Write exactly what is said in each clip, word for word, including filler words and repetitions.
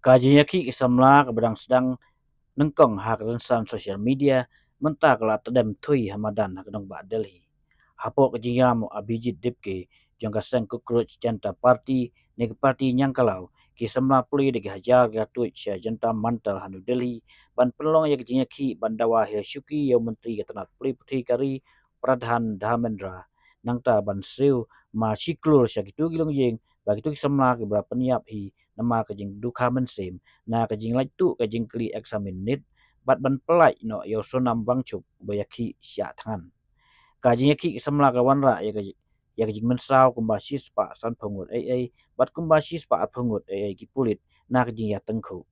Ka jingïakhih ki samla kaba dang sdang nyngkong ha ka rynsan social media mynta ka la tdem thui ha madan ha ka nongbah Delhi. Hapoh ka jingïalam u Abhijit Dipke jong ka seng Cockroach Janta Party ne ka party ñiang kalaw, ki samla pule da ki hajar ki la tuid sha Jantar Mantar ha New Delhi ban pynlong ïa ka jingïakhih ban dawa hi shuki ïa u Myntri ka tnat pule puthi ka ri, Pradhan Dharmendra. Nangta ban siew mar shi klur sha kito ki longïing ba kito ki samla kiba la pynïap hi namar ka jingdukha mynsiem na ka jinglait tuh ka jingkylli exam NEET bad ban pyllait noh ïa u Sonam Wangchuk ba ïakhih shiah thngan. Ka jingïakhih ki samla ka wanrah ïa ka, ïa ka jingmynsaw kumba shispah sanphew ngut ei ei bad kumba shispah arphew ngut ei ei ki pulit na ka jingïatyngkhuh.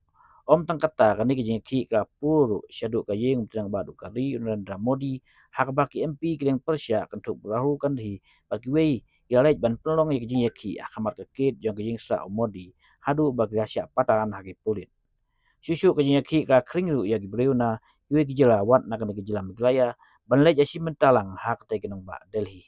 Ym tang katta, kane ka jingïakhih ka pur ruh shaduh ka ïing u Myntri Rangbah Duh ka ri u Narendra Modi, ha kaba ki MP ki lyngpyrshah kynthup u Rahul Gandhi bad kiwei ki la leit ban pynlong ïa ka jingïakhih ha khmat ka gate jong ka ïingsah u Modi haduh ba ki la shah patan ha ki pulit. Shuh shuh ka jingïakhih ka la khring ruh ïa ki briew na kiwei ki jylla wat na kane ka jylla Meghalaya ban leit ïashim bynta lang ha katei ka nongbah Delhi.